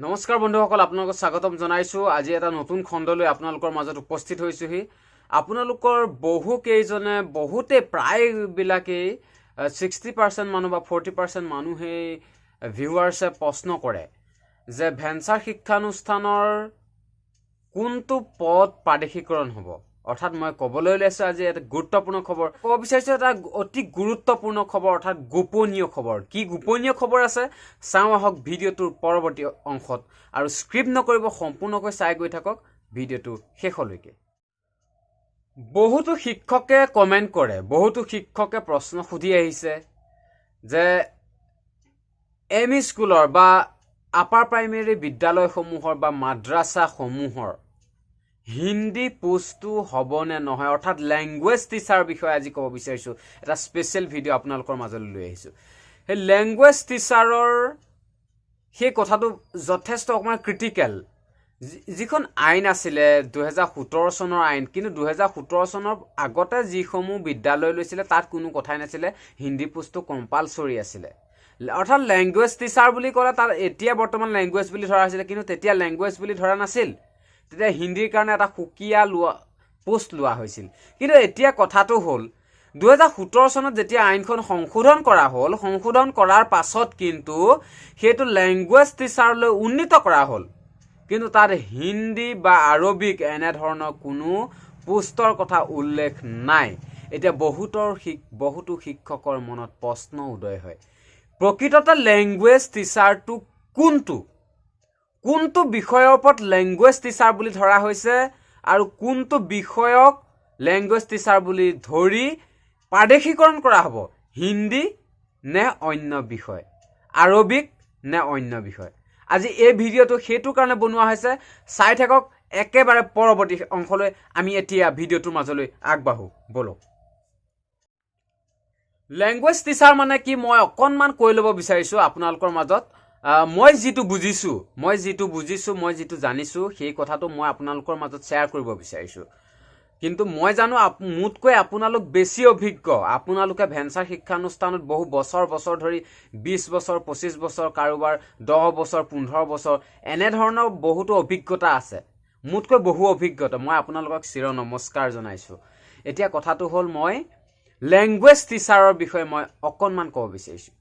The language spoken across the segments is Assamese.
নমস্কাৰ বন্ধুসকল, আপোনালোকক স্বাগতম জনাইছোঁ। আজি এটা নতুন খণ্ডলৈ আপোনালোকৰ মাজত উপস্থিত হৈছোঁহি। আপোনালোকৰ বহু কেইজনে, বহুতে, প্ৰায়বিলাকেই, 60% মানুহ বা 40% মানুহেই, ভিউৱাৰ্ছে প্ৰশ্ন কৰে যে ভেঞ্চাৰ শিক্ষানুষ্ঠানৰ কোনটো পদ প্ৰাদেশিকৰণ হ'ব। অৰ্থাৎ মই ক'বলৈ ওলাইছোঁ আজি এটা গুৰুত্বপূৰ্ণ খবৰ ক'ব বিচাৰিছোঁ, এটা অতি গুৰুত্বপূৰ্ণ খবৰ, অৰ্থাৎ গোপনীয় খবৰ। কি গোপনীয় খবৰ আছে, চাওঁ আহক ভিডিঅ'টোৰ পৰৱৰ্তী অংশত। আৰু স্কিপ নকৰিব, সম্পূৰ্ণকৈ চাই গৈ থাকক ভিডিঅ'টো শেষলৈকে। বহুতো শিক্ষকে কমেণ্ট কৰে, বহুতো শিক্ষকে প্ৰশ্ন সুধি আহিছে যে এম ই স্কুলৰ বা আপাৰ প্ৰাইমেৰী বিদ্যালয়সমূহৰ বা মাদ্ৰাছাসমূহৰ হিন্দী পোষ্টটো হ'বনে নহয়। অৰ্থাৎ লেংগুৱেজ টিচাৰৰ বিষয়ে আজি ক'ব বিচাৰিছোঁ। এটা স্পেচিয়েল ভিডিঅ' আপোনালোকৰ মাজলৈ লৈ আহিছোঁ। সেই লেংগুৱেজ টিচাৰৰ সেই কথাটো যথেষ্ট অকণমান ক্ৰিটিকেল। যিখন আইন আছিলে 2017 চনৰ আইন, কিন্তু 2017 চনৰ আগতে যিসমূহ বিদ্যালয় লৈছিলে তাত কোনো কথাই নাছিলে, হিন্দী পোষ্টটো কম্পালচৰি আছিলে। অৰ্থাৎ লেংগুৱেজ টিচাৰ বুলি ক'লে তাত এতিয়া বৰ্তমান লেংগুৱেজ বুলি ধৰা হৈছিলে, কিন্তু তেতিয়া লেংগুৱেজ বুলি ধৰা নাছিল। তেতিয়া হিন্দীৰ কাৰণে এটা সুকীয়া লোৱা পোষ্ট লোৱা হৈছিল। কিন্তু এতিয়া কথাটো হ'ল, 2017 চনত যেতিয়া আইনখন সংশোধন কৰা হ'ল, সংশোধন কৰাৰ পাছত কিন্তু সেইটো লেংগুৱেজ টিচাৰলৈ উন্নীত কৰা হ'ল, কিন্তু তাত হিন্দী বা আৰবিক এনেধৰণৰ কোনো পোষ্টৰ কথা উল্লেখ নাই। এতিয়া বহুতো শিক্ষকৰ মনত প্ৰশ্ন উদয় হয়, প্ৰকৃততে লেংগুৱেজ টিচাৰটো কোনটো কোনটো বিষয়ৰ ওপৰত লেংগুৱেজ টিচাৰ বুলি ধৰা হৈছে আৰু কোনটো বিষয়ক লেংগুৱেজ টিচাৰ বুলি ধৰি প্ৰাদেশিকৰণ কৰা হ'ব, হিন্দী নে অন্য বিষয়, আৰবিক নে অন্য বিষয়? আজি এই ভিডিঅ'টো সেইটো কাৰণে বনোৱা হৈছে। চাই থাকক একেবাৰে পৰৱৰ্তী অংশলৈ। আমি এতিয়া ভিডিঅ'টোৰ মাজলৈ আগবাঢ়ো ব'লক। লেংগুৱেজ টিচাৰ মানে কি, মই অকণমান কৈ ল'ব বিচাৰিছোঁ আপোনালোকৰ মাজত। মই যিটো বুজিছোঁ, মই যিটো জানিছোঁ, সেই কথাটো মই আপোনালোকৰ মাজত শ্বেয়াৰ কৰিব বিচাৰিছোঁ। কিন্তু মই জানো মোতকৈ আপোনালোক বেছি অভিজ্ঞ। আপোনালোকে ভেঞ্চাৰ শিক্ষানুষ্ঠানত বহু বছৰ বছৰ ধৰি, 20 বছৰ, 25 বছৰ, কাৰোবাৰ 10 বছৰ, 15 বছৰ, এনেধৰণৰ বহুতো অভিজ্ঞতা আছে, মোতকৈ বহু অভিজ্ঞতা। মই আপোনালোকক চিৰ নমস্কাৰ জনাইছোঁ। এতিয়া কথাটো হ'ল, মই লেংগুৱেজ টিচাৰৰ বিষয়ে মই অকণমান ক'ব বিচাৰিছোঁ।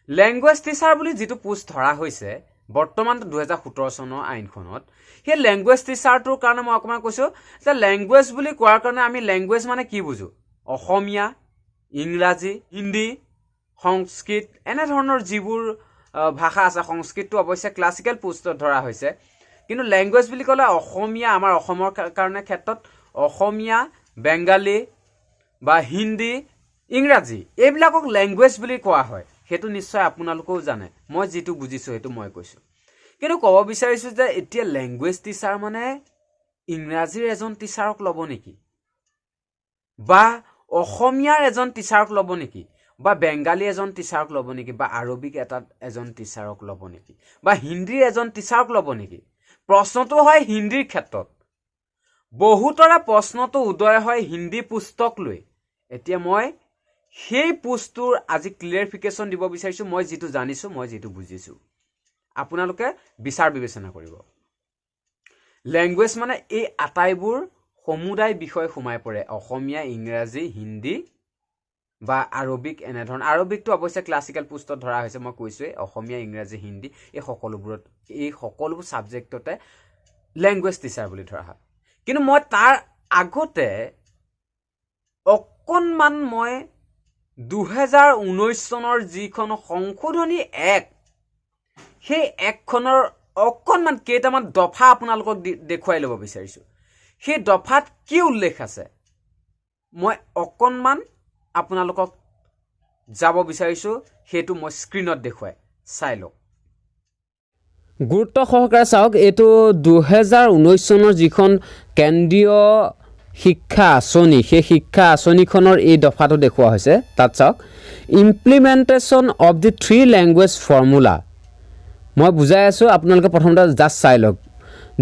লেংগুৱেজ টিচাৰ বুলি যিটো পোষ্ট ধৰা হৈছে বৰ্তমান 2017 চনৰ আইনখনত, সেই লেংগুৱেজ টিচাৰটোৰ কাৰণে মই অকণমান কৈছোঁ যে লেংগুৱেজ বুলি কোৱাৰ কাৰণে আমি লেংগুৱেজ মানে কি বুজোঁ? অসমীয়া, ইংৰাজী, হিন্দী, সংস্কৃত, এনেধৰণৰ যিবোৰ ভাষা আছে। সংস্কৃতটো অৱশ্যে ক্লাছিকেল পোষ্টত ধৰা হৈছে, কিন্তু লেংগুৱেজ বুলি ক'লে অসমীয়া, আমাৰ অসমৰ কাৰণে ক্ষেত্ৰত অসমীয়া, বেংগালী বা হিন্দী, ইংৰাজী, এইবিলাকক লেংগুৱেজ বুলি কোৱা হয়। সেইটো নিশ্চয় আপোনালোকেও জানে। মই যিটো বুজিছোঁ সেইটো মই কৈছোঁ। কিন্তু ক'ব বিচাৰিছোঁ যে এতিয়া লেংগুৱেজ টিচাৰ মানে ইংৰাজীৰ এজন টিচাৰক ল'ব নেকি, বা অসমীয়াৰ এজন টিচাৰক ল'ব নেকি, বা বেংগালী এজন টিচাৰক ল'ব নেকি, বা আৰবিক এজন টিচাৰক ল'ব নেকি, বা হিন্দীৰ এজন টিচাৰক ল'ব নেকি? প্ৰশ্নটো হয় হিন্দীৰ ক্ষেত্ৰত। বহুতৰে প্ৰশ্নটো উদয় হয় হিন্দী পুস্তক লৈ। এতিয়া মই সেই পোষ্টটোৰ আজি ক্লিয়াৰিফিকেশ্যন দিব বিচাৰিছোঁ। মই যিটো জানিছোঁ, মই যিটো বুজিছোঁ, আপোনালোকে বিচাৰ বিবেচনা কৰিব। লেংগুৱেজ মানে এই আটাইবোৰ সমুদায় বিষয় সোমাই পৰে, অসমীয়া, ইংৰাজী, হিন্দী বা আৰবিক এনেধৰণৰ। আৰবিকটো অৱশ্যে ক্লাছিকেল পোষ্টত ধৰা হৈছে, মই কৈছোঁৱেই। অসমীয়া, ইংৰাজী, হিন্দী, এই সকলোবোৰত, এই সকলোবোৰ ছাবজেক্টতে লেংগুৱেজ টিচাৰ বুলি ধৰা হয়। কিন্তু মই তাৰ আগতে অকণমান মই 2019 চনৰ যিখন সংশোধনী এক্ট, সেই এক্টখনৰ অকণমান কেইটামান দফা আপোনালোকক দেখুৱাই ল'ব বিচাৰিছোঁ। সেই দফাত কি উল্লেখ আছে, মই অকণমান আপোনালোকক যাব বিচাৰিছোঁ। সেইটো মই স্ক্ৰীণত দেখুৱাই, চাই লওক, গুৰুত্ব সহকাৰে চাওক। এইটো 2019 চনৰ যিখন কেন্দ্ৰীয় শিক্ষা আঁচনি, সেই শিক্ষা আঁচনিখনৰ এই দফাটো দেখুওৱা হৈছে। তাত চাওক, "Implementation of the three language formula"। মই বুজাই আছোঁ, আপোনালোকে প্ৰথমতে জাষ্ট চাই লওক।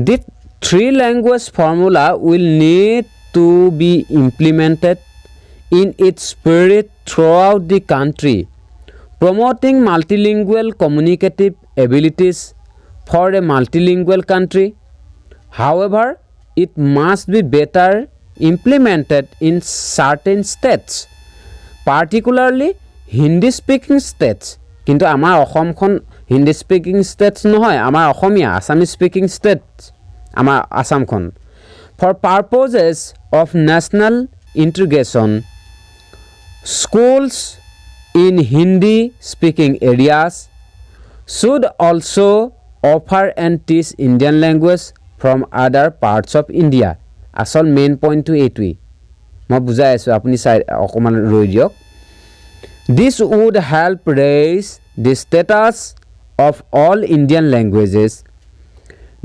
"The three language formula will need to be implemented in its spirit throughout the country, promoting multilingual communicative abilities, for a multilingual country. However, it must be better implemented in certain states, particularly Hindi speaking states. কিন্তু আমাৰ অসমখন হিন্দী স্পীকিং ষ্টেটছ নহয়, আমাৰ অসমীয়া আছামিজ স্পীকিং ষ্টেটছ আমাৰ আছামখন। For purposes of national integration, schools in Hindi speaking areas should also offer and teach Indian language from other parts of India. আচল মেইন পইণ্টটো এইটোৱেই, মই বুজাই আছোঁ, আপুনি চাই অকণমান ৰৈ দিয়ক। This would help raise the status of all Indian languages,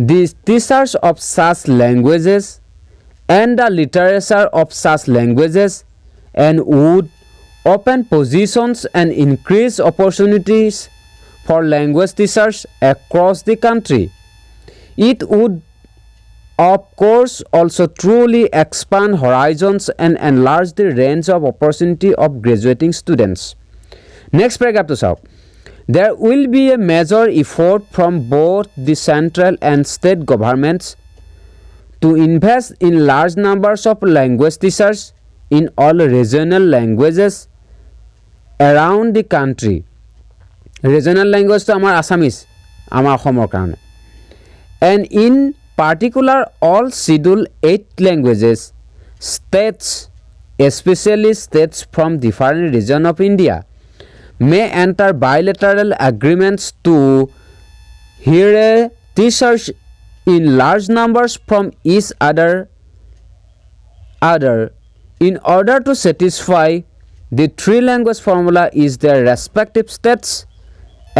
the teachers of such languages and the literature of such languages, and would open positions and increase opportunities for language teachers across the country. It would, of course, also truly expand horizons and enlarge the range of opportunity of graduating students. Next paragraph চাওক। There will be a major effort from both the central and state governments to invest in large numbers of language teachers in all regional languages around the country. Regional লেংগুৱেজটো আমাৰ আছামিজ, আমাৰ অসমৰ কাৰণে, and in particular all Schedule 8 languages. States, especially states from different region of India, may enter bilateral agreements to hire teachers in large numbers from each other in order to satisfy the three language formula in their respective states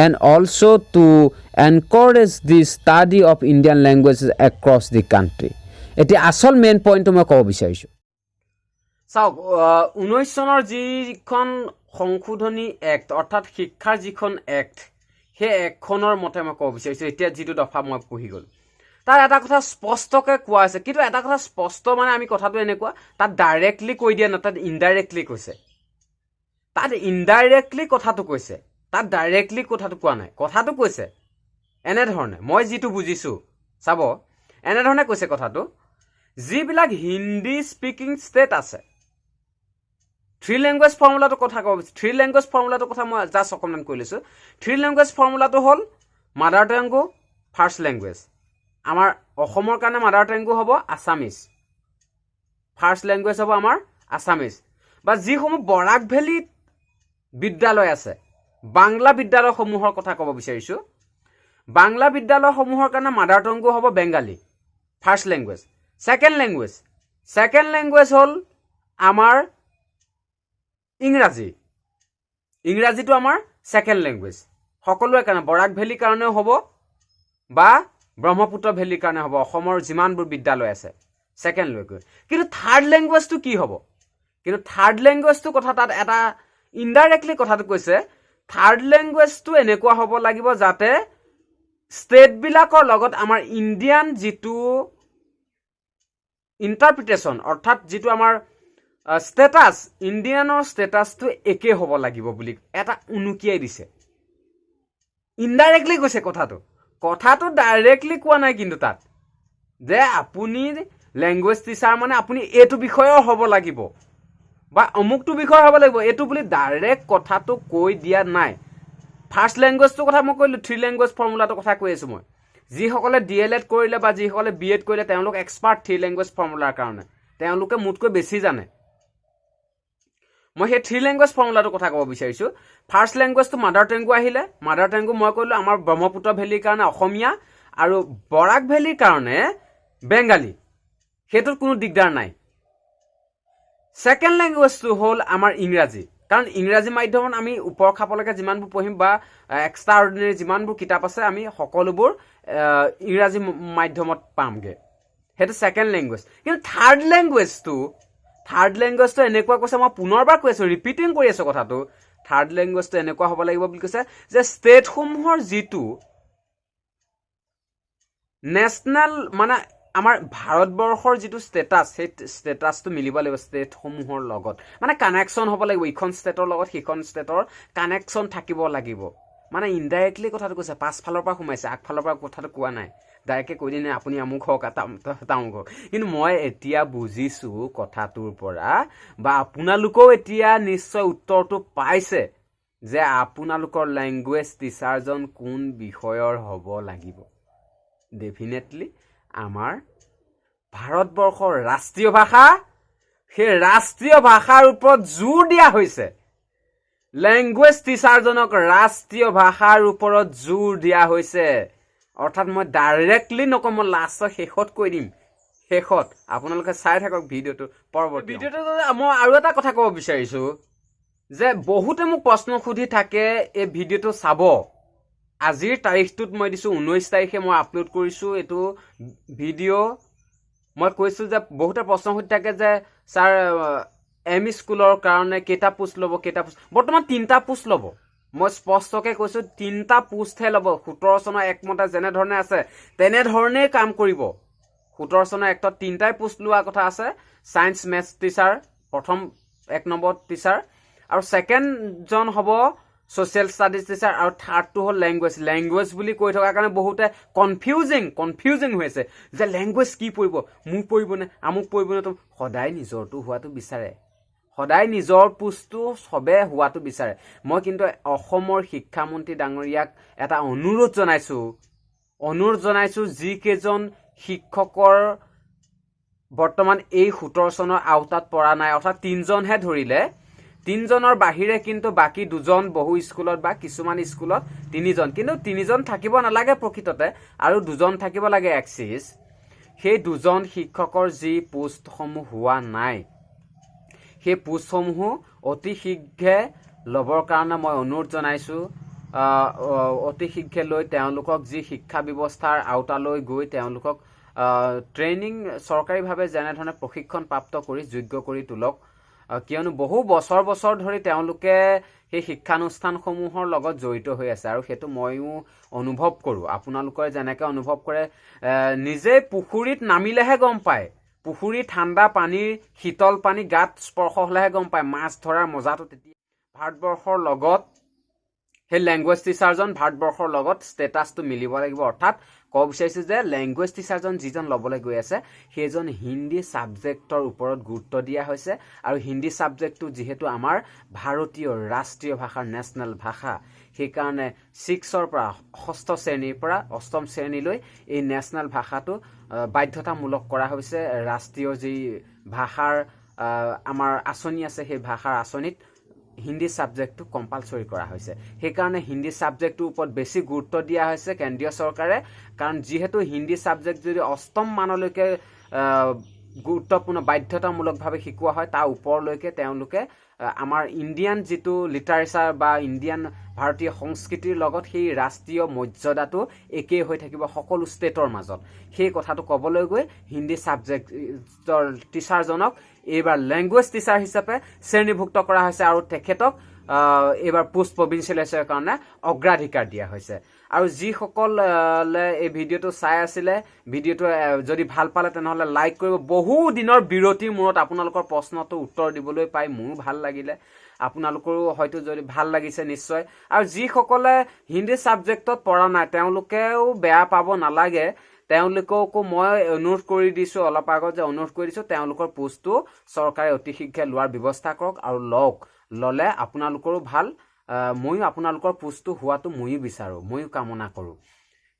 and also to encourage the study of Indian languages across the country. এতিয়া আচল মেইন পইণ্টটো মই ক'ব বিচাৰিছোঁ। চাওক, 19 চনৰ যিখন সংশোধনী এক্ট, অৰ্থাৎ শিক্ষাৰ যিখন এক্ট, সেই এক্টখনৰ মতে মই ক'ব বিচাৰিছোঁ। এতিয়া যিটো দফা মই পঢ়ি গ'লোঁ, তাৰ এটা কথা স্পষ্টকৈ কোৱা আছে। কিন্তু এটা কথা স্পষ্ট মানে আমি কথাটো এনেকুৱা, তাত ডাইৰেক্টলি কৈ দিয়া নাই, তাত ইনডাইৰেক্টলি কৈছে। তাত ইনডাইৰেক্টলি কথাটো কৈছে, তাত ডাইৰেক্টলি কথাটো কোৱা নাই। কথাটো কৈছে এনেধৰণে, মই যিটো বুজিছোঁ চাব, এনেধৰণে কৈছে কথাটো, যিবিলাক হিন্দী স্পীকিং ষ্টেট আছে, থ্ৰী লেংগুৱেজ ফৰ্মুলাটোৰ কথা ক'ব, থ্ৰী লেংগুৱেজ ফৰ্মুলাটোৰ কথা মই জাষ্ট অকণমান কৈ লৈছোঁ। থ্ৰী লেংগুৱেজ ফৰ্মুলাটো হ'ল মাডাৰ টেংগু ফাৰ্ষ্ট লেংগুৱেজ। আমাৰ অসমৰ কাৰণে মাডাৰ টেংগু হ'ব আছামিজ, ফাৰ্ষ্ট লেংগুৱেজ হ'ব আমাৰ আছামিজ। বা যিসমূহ বৰাক ভেলীত বিদ্যালয় আছে, বাংলা বিদ্যালয়সমূহৰ কথা ক'ব বিচাৰিছোঁ, বাংলা বিদ্যালয়সমূহৰ কাৰণে মাডাৰ টংগু হ'ব Bengali first language. Second language হ'ল আমাৰ ইংৰাজী। ইংৰাজীটো আমাৰ ছেকেণ্ড লেংগুৱেজ সকলোৰে কাৰণে, বৰাক ভেলীৰ কাৰণেও হ'ব বা ব্ৰহ্মপুত্ৰ ভেলীৰ কাৰণে হ'ব, অসমৰ যিমানবোৰ বিদ্যালয় আছে ছেকেণ্ড লেংগুৱেজ। কিন্তু থাৰ্ড লেংগুৱেজটো কি হ'ব? কিন্তু থাৰ্ড লেংগুৱেজটোৰ কথা তাত এটা ইনডাইৰেক্টলি কথাটো কৈছে। থাৰ্ড লেংগুৱেজটো এনেকুৱা হ'ব লাগিব যাতে ষ্টেটবিলাকৰ লগত আমাৰ ইণ্ডিয়ান যিটো ইণ্টাৰপ্ৰিটেশ্যন, অৰ্থাৎ যিটো আমাৰ ষ্টেটাছ, ইণ্ডিয়ানৰ ষ্টেটাছটো একে হ'ব লাগিব বুলি এটা উনুকিয়াই দিছে। ইনডাইৰেক্টলি কৈছে কথাটো, কথাটো ডাইৰেক্টলি কোৱা নাই। কিন্তু তাত যে আপুনি লেংগুৱেজ টিচাৰ মানে আপুনি এইটো বিষয়ৰ হ'ব লাগিব বা অমুকটো বিষয় হ'ব লাগিব, এইটো বুলি ডাইৰেক্ট কথাটো কৈ দিয়া নাই। ফাৰ্ষ্ট লেংগুৱেজটোৰ কথা মই কৈলোঁ, থ্ৰী লেংগুৱেজ ফৰ্মুলাটোৰ কথা কৈ আছোঁ মই। যিসকলে ডি এল এড কৰিলে বা যিসকলে বি এড কৰিলে, তেওঁলোক এক্সপাৰ্ট থ্ৰী লেংগুৱেজ ফৰ্মুলাৰ কাৰণে, তেওঁলোকে মোতকৈ বেছি জানে। মই সেই থ্ৰী লেংগুৱেজ ফৰ্মুলাটোৰ কথা ক'ব বিচাৰিছোঁ। ফাৰ্ষ্ট লেংগুৱেজটো মাডাৰ টেংগু আহিলে। মাডাৰ টেংগু মই কৰিলোঁ আমাৰ ব্ৰহ্মপুত্ৰ ভেলীৰ কাৰণে অসমীয়া আৰু বৰাক ভেলীৰ কাৰণে বেংগালী, সেইটোত কোনো দিগদাৰ নাই। ছেকেণ্ড লেংগুৱেজটো হ'ল আমাৰ ইংৰাজী, কাৰণ ইংৰাজী মাধ্যমত আমি ওপৰ খাপলৈকে যিমানবোৰ পঢ়িম বা এক্সট্ৰা অৰ্ডিনেৰী যিমানবোৰ কিতাপ আছে, আমি সকলোবোৰ ইংৰাজী মাধ্যমত পামগৈ। সেইটো ছেকেণ্ড লেংগুৱেজ। কিন্তু থাৰ্ড লেংগুৱেজটো এনেকুৱা কৈছে, মই পুনৰবাৰ কৈ আছোঁ, ৰিপিটিং কৰি আছোঁ কথাটো। থাৰ্ড লেংগুৱেজটো এনেকুৱা হ'ব লাগিব বুলি কৈছে যে ষ্টেটসমূহৰ যিটো নেশ্যনেল, মানে আমাৰ ভাৰতবৰ্ষৰ যিটো ষ্টেটাছ, সেই ষ্টেটাছটো মিলিব লাগিব ষ্টেটসমূহৰ লগত, মানে কানেকশ্যন হ'ব লাগিব। ইখন ষ্টেটৰ লগত সিখন ষ্টেটৰ কানেকশ্যন থাকিব লাগিব। মানে ইনডাইৰেক্টলি কথাটো কৈছে, পাছফালৰ পৰা সোমাইছে, আগফালৰ পৰা কথাটো কোৱা নাই। ডাইৰেক্টকৈ কৈ দিয়ে আপুনি আমুক হওক তামুক হওক। কিন্তু মই এতিয়া বুজিছোঁ কথাটোৰ পৰা, বা আপোনালোকেও এতিয়া নিশ্চয় উত্তৰটো পাইছে যে আপোনালোকৰ লেংগুৱেজ টিচাৰজন কোন বিষয়ৰ হ'ব লাগিব। ডেফিনেটলি আমাৰ ভাৰতবৰ্ষৰ ৰাষ্ট্ৰীয় ভাষা, সেই ৰাষ্ট্ৰীয় ভাষাৰ ওপৰত জোৰ দিয়া হৈছে। লেংগুৱেজ টিচাৰজনক ৰাষ্ট্ৰীয় ভাষাৰ ওপৰত জোৰ দিয়া হৈছে। অৰ্থাৎ মই ডাইৰেক্টলি নকওঁ, মই লাষ্টৰ শেষত কৈ দিম। শেষত আপোনালোকে চাই থাকক ভিডিঅ'টো। পৰৱৰ্তী ভিডিঅ'টো মই আৰু এটা কথা ক'ব বিচাৰিছোঁ যে বহুতে মোক প্ৰশ্ন সুধি থাকে, এই ভিডিঅ'টো চাব। আজিৰ তাৰিখটোত মই দিছোঁ, 19 তাৰিখে মই আপলোড কৰিছোঁ এইটো ভিডিঅ'। মই কৈছোঁ যে বহুতে প্ৰশ্ন সুধি থাকে যে ছাৰ, এম ই স্কুলৰ কাৰণে কেইটা পোষ্ট ল'ব, কেইটা পোষ্ট? বৰ্তমান তিনিটা পোষ্ট ল'ব। মই স্পষ্টকৈ কৈছোঁ, তিনিটা পোষ্টহে ল'ব। 17 চনৰ এক্টমতে যেনেধৰণে আছে তেনেধৰণেই কাম কৰিব। 17 চনৰ এক্টত তিনিটাই পোষ্ট লোৱাৰ কথা আছে। ছায়েন্স, মেথছ টিচাৰ প্ৰথম এক নম্বৰ টিচাৰ, আৰু ছেকেণ্ডজন হ'ব ছ'চিয়েল ষ্টাডিজ টিচাৰ, আৰু থাৰ্ডটো হ'ল লেংগুৱেজ। লেংগুৱেজ বুলি কৈ থকাৰ কাৰণে বহুতে কনফিউজিং হৈ আছে যে লেংগুৱেজ কি পৰিব, মোৰ পৰিবনে, আমুক পৰিবনে। তো সদায় নিজৰটো হোৱাটো বিচাৰে, সদায় নিজৰ পোষ্টটো চবে হোৱাটো বিচাৰে। মই কিন্তু অসমৰ শিক্ষামন্ত্ৰী ডাঙৰীয়াক এটা অনুৰোধ জনাইছোঁ, যিকেইজন শিক্ষকৰ বৰ্তমান এই 17 চনৰ আওতাত পৰা নাই, অৰ্থাৎ তিনিজনহে ধৰিলে, তিনিজনৰ বাহিৰে কিন্তু বাকী দুজন বহু স্কুলত বা কিছুমান স্কুলত তিনিজন, কিন্তু তিনিজন থাকিব নালাগে প্ৰকৃততে, আৰু দুজন থাকিব লাগে এক্সিছ। সেই দুজন শিক্ষকৰ যি পোষ্টসমূহ হোৱা নাই, সেই পোষ্টসমূহো অতি শীঘ্ৰে ল'বৰ কাৰণে মই অনুৰোধ জনাইছোঁ। অতি শীঘ্ৰে লৈ তেওঁলোকক যি শিক্ষা ব্যৱস্থাৰ আওতালৈ গৈ তেওঁলোকক ট্ৰেইনিং, চৰকাৰীভাৱে যেনেধৰণে প্ৰশিক্ষণ প্ৰাপ্ত কৰি যোগ্য কৰি তোলক। কিয়নো বহু বছৰ বছৰ ধৰি তেওঁলোকে সেই শিক্ষানুষ্ঠানসমূহৰ লগত জড়িত হৈ আছে আৰু সেইটো ময়ো অনুভৱ কৰোঁ। আপোনালোকে যেনেকৈ অনুভৱ কৰে, নিজে পুখুৰীত নামিলেহে গম পায়, পুখুৰীৰ ঠাণ্ডা পানীৰ শীতল পানী গাত স্পৰ্শ হ'লেহে গম পায় মাছ ধৰাৰ মজাটো। তেতিয়া ভাৰতবৰ্ষৰ লগত সেই লেংগুৱেজ টিচাৰজন ভাৰতবৰ্ষৰ লগত ষ্টেটাছটো মিলিব লাগিব। অৰ্থাৎ ক'ব বিচাৰিছোঁ যে লেংগুৱেজ টিচাৰজন যিজন ল'বলৈ গৈ আছে, সেইজন হিন্দী ছাবজেক্টৰ ওপৰত গুৰুত্ব দিয়া হৈছে। আৰু হিন্দী ছাবজেক্টটো যিহেতু আমাৰ ভাৰতীয় ৰাষ্ট্ৰীয় ভাষাৰ নেশ্যনেল ভাষা, সেইকাৰণে ছিক্সৰ পৰা, ষষ্ঠ শ্ৰেণীৰ পৰা অষ্টম শ্ৰেণীলৈ এই নেশ্যনেল ভাষাটো বাধ্যতামূলক কৰা হৈছে। ৰাষ্ট্ৰীয় যি ভাষাৰ আমাৰ আঁচনি আছে, সেই ভাষাৰ আঁচনিত হিন্দী ছাবজেক্টটো কম্পালচৰি কৰা হৈছে। সেইকাৰণে হিন্দী ছাবজেক্টটোৰ ওপৰত বেছি গুৰুত্ব দিয়া হৈছে কেন্দ্ৰীয় চৰকাৰে। কাৰণ যিহেতু হিন্দী ছাবজেক্ট যদি অষ্টম মানলৈকে গুৰুত্বপূৰ্ণ বাধ্যতামূলকভাৱে শিকোৱা হয়, তাৰ ওপৰলৈকে তেওঁলোকে আমাৰ ইণ্ডিয়ান যিটো লিটাৰেচাৰ বা ইণ্ডিয়ান ভাৰতীয় সংস্কৃতিৰ লগত সেই ৰাষ্ট্ৰীয় মৰ্যাদাটো একেই হৈ থাকিব সকলো ষ্টেটৰ মাজত। সেই কথাটো ক'বলৈ গৈ হিন্দী ছাবজেক্টৰ টিচাৰজনক এইবাৰ লেংগুৱেজ টিচাৰ হিচাপে শ্ৰেণীভুক্ত কৰা হৈছে আৰু তেখেতক এইবাৰ পোষ্ট প্ৰভিঞ্চিয়েলাইজৰ কাৰণে অগ্ৰাধিকাৰ দিয়া হৈছে। আৰু যিসকলে এই ভিডিঅ'টো চাই আছিলে, ভিডিঅ'টো যদি ভাল পালে তেনেহ'লে লাইক কৰিব। বহু দিনৰ বিৰতিৰ মূৰত আপোনালোকৰ প্ৰশ্নটো উত্তৰ দিবলৈ পাই মোৰো ভাল লাগিলে, আপোনালোকৰো হয়তো যদি ভাল লাগিছে নিশ্চয়। আৰু যিসকলে হিন্দী ছাবজেক্টত পঢ়া নাই, তেওঁলোকেও বেয়া পাব নালাগে। তেওঁলোককো মই অনুৰোধ কৰি দিছোঁ, অলপ আগত যে অনুৰোধ কৰি দিছোঁ, তেওঁলোকৰ পোষ্টটো চৰকাৰে অতি শীঘ্ৰে লোৱাৰ ব্যৱস্থা কৰক আৰু লওক। ল'লে আপোনালোকৰো ভাল, ময়ো আপোনালোকৰ পোষ্টটো হোৱাটো ময়ো বিচাৰোঁ, ময়ো কামনা কৰোঁ।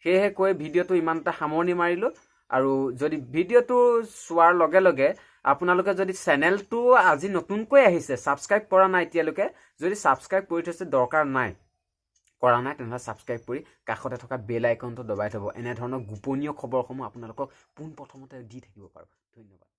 সেয়েহে কৈ ভিডিঅ'টো ইমানতে সামৰণি মাৰিলোঁ। আৰু যদি ভিডিঅ'টো চোৱাৰ লগে লগে আপোনালোকে যদি চেনেলটো আজি নতুনকৈ আহিছে, ছাবস্ক্ৰাইব কৰা নাই এতিয়ালৈকে, যদি ছাবস্ক্ৰাইব কৰি থৈছে দৰকাৰ নাই, কৰা নাই তেনেহ'লে ছাবস্ক্ৰাইব কৰি কাষতে থকা বেল আইকনটো দবাই থ'ব। এনেধৰণৰ গোপনীয় খবৰসমূহ আপোনালোকক পোনপ্ৰথমতে দি থাকিব পাৰোঁ। ধন্যবাদ।